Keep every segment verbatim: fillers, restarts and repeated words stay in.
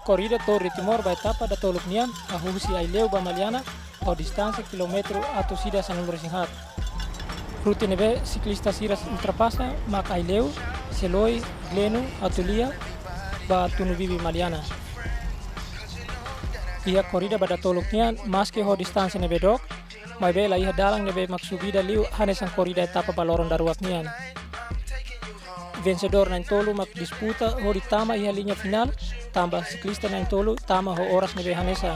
Korrida Tour de Timor ba etapa datoluk nian, hahú husi Aileu ba Maliana, ho distánsia kilómetru atus ida sanulu-resin-haat. Rute ne'ebé siklista sira ultrapasa mak Aileu, Seloi, Gleno, Atulia, ba Tunubibi Maliana. Iha korrida ba datoluk nian, maske ho distánsia ne'ebé dook, maibé la iha dalan ne'ebé mak subida liu hanesan korrida etapa ba loron daruak nian. Vensedór na'in-tolu mak disputa hodi tama iha liña finál, tanba siklista na'in-tolu tama ho oras ne'ebé hanesan.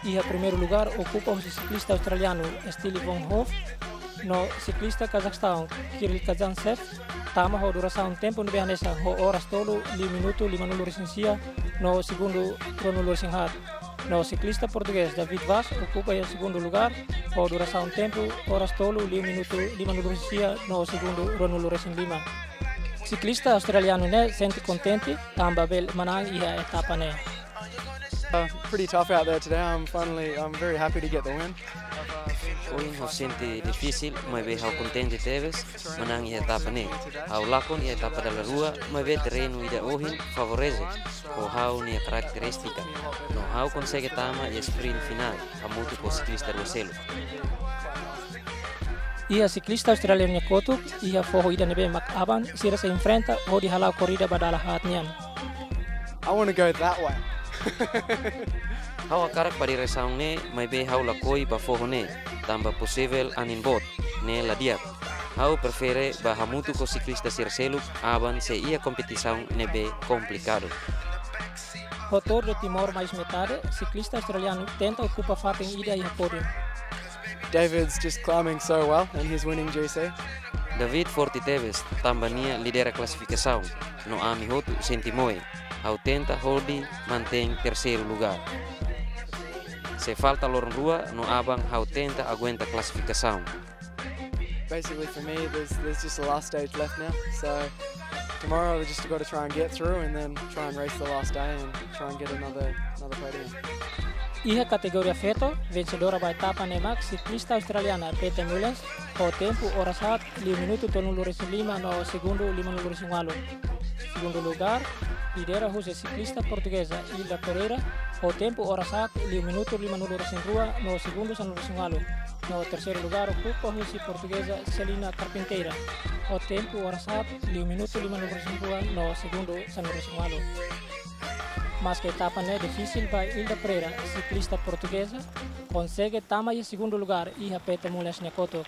Iha primeiru lugár okupa husi siklista australianu Stili Von Hoof, no siklista Kazakstaun Kirill Kazantsev tama ho durasaun tempu ne'ebé hanesan, ho oras tolu, liu minutu limanulu-resin-sia, no segundu ruanulu-resin-haat. No siklista portugés David Vaz okupa iha segundu lugár, ho durasaun tempu oras tolu, liu minutu limanulu-resin-sia, no segundu ruanulu-resin-lima. Siklista australianu ne'e sente kontente tanba bele manán iha etapa ne'e. Uh, pretty tough out there today. I'm finally, I'm very happy to get the win. Ohin ha'u sente difisil, maibé ha'u kontente tebes manán iha etapa ne'e. Ha'u lakon iha etapa dala rua, maibé terrenu ida ohin favorese ho ha'u-nia karakterístika. No ha'u konsege tama iha sprint finál hamutuk ho siklista rua seluk. Iha siklista australianu nia kotuk, iha foho ida ne'ebé mak aban sira sei enfrenta hodi hala'o korrida ba dala haat nian. I want to go that way. Ha'u hakarak ba diresaun ne'e, maibé ha'u lakohi ba foho ne'e, tanba posivel anin boot ne'e la di'ak. Ha'u prefere ba hamutuk ho siklista sira seluk, aban sei iha kompetisaun ne'ebé komplikadu. Ho Tour de Timor mais metade, siklista australianu tenta okupa fatin ida iha pódiu. David's just climbing so well and he's winning G C. David forte tebes, tanba nia lidera klasifikasaun, no ami hotu sente moe. Ha'u tenta hodi mantein terseiru lugár. Sei falta loron rua, no aban ha'u tenta aguenta klasifikasaun. Basically, for me, there's, there's just the last stage left now. So tomorrow we just got to try and get through and then try and race the last day and try and get another, another podium. Iha kategoria feto, vensedora ba etapa ne'e mak siklista australiana Peta Mullens, ho tempu oras haat, liu minutu tolunulu-resin-lima no segundu limanulu-resin-ualu. Segundu lugár lidera husi siklista portugeza Hilda Pereira, ho tempu oras haat, liu minutu limanulu-resin-rua no segundu sanulu-resin-ualu. No terseiru lugár okupa husi portugeza Celina Carpinteira, ho tempu oras haat, liu minutu limanulu-resin-rua no segundu sanulu-resin-ualu. Maske etapa ne'e difisil ba Hilda Pereira, siklista portugeza konsege tama iha segundu lugár iha Peta Mullens nia kotuk.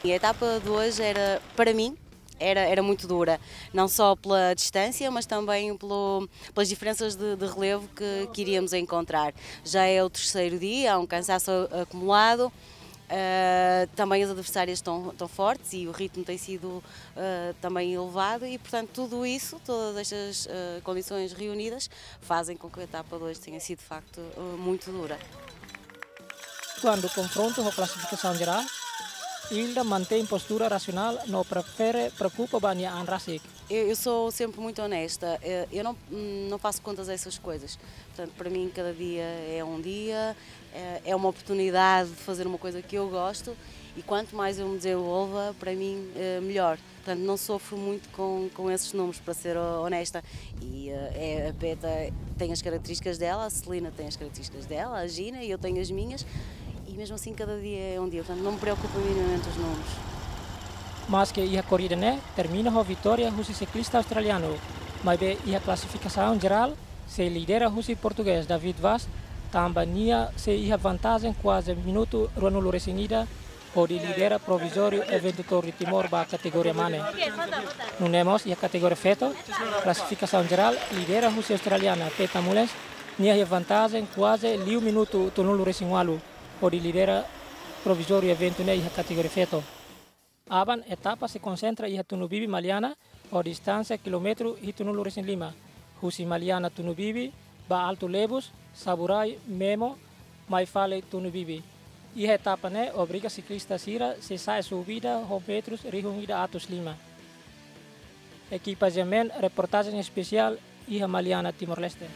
E a etapa de hoje era, para mim, era, era muito dura, não só pela distância, mas também pelo, pelas diferenças de, de relevo que, que iríamos encontrar. Já é o terceiro dia, há um cansaço acumulado, ah, também as adversárias estão, estão fortes e o ritmo tem sido, ah, também elevado e, portanto, tudo isso, todas estas, ah, condições reunidas, fazem com que a etapa de hoje tenha sido, de facto, ah, muito dura. Kuandu konfrontu ho klasifikasaun jerál, Hilda mantein postura rasionál no prefere preokupa ba nia an rasik. Eu, eu sou sempre muito honesta. Eh, eu não, hum, não faço contas a essas coisas. Portanto, para mim, cada dia é um dia, eh, é uma oportunidade de fazer uma coisa que eu gosto e quanto mais eu me desenvolva, para mim, eh, melhor. Portanto, não sofro muito com, com esses números, para ser ho-, honesta. E eh, é, a Peta tem as características dela, a Celina tem as características dela, a Gina, e eu tenho as minhas. E mesmo assim, cada dia é um dia. Portanto, não me preocupa minimamente os números. Maske iha korrida ne'e termina ho vitória husi siklista australianu, maibé iha klasifikasaun jerál sei lidera husi portugés David Vaz, tanba nia sei iha vantajen kuaze minutu ruanulu-resin-ida, hodi lidera provizóriu eventu Tour de Timor ba kategoria mane. Nune'e mós iha kategoria feto, klasifikasaun jerál lidera husi australiana Peta Mullens, nia iha vantajen kuaze liu minutu tolunulu-resin-ualu, hodi lidera provizóriu eventu ne'e iha kategoria feto. Aban etapa sei konsentra iha Tunubibi Maliana, ho distánsia kilómetru hitunulu-resin-lima, husi Maliana Tunubibi ba Altu Lebus, Saburai, Memo, mai fali Tunubibi. Iha etapa ne'e obriga siklista sira sei sa'e subida ho metrus rihun ida atus lima. Ekipa G M N, reportajen espesiál iha Maliana, Timor-Leste.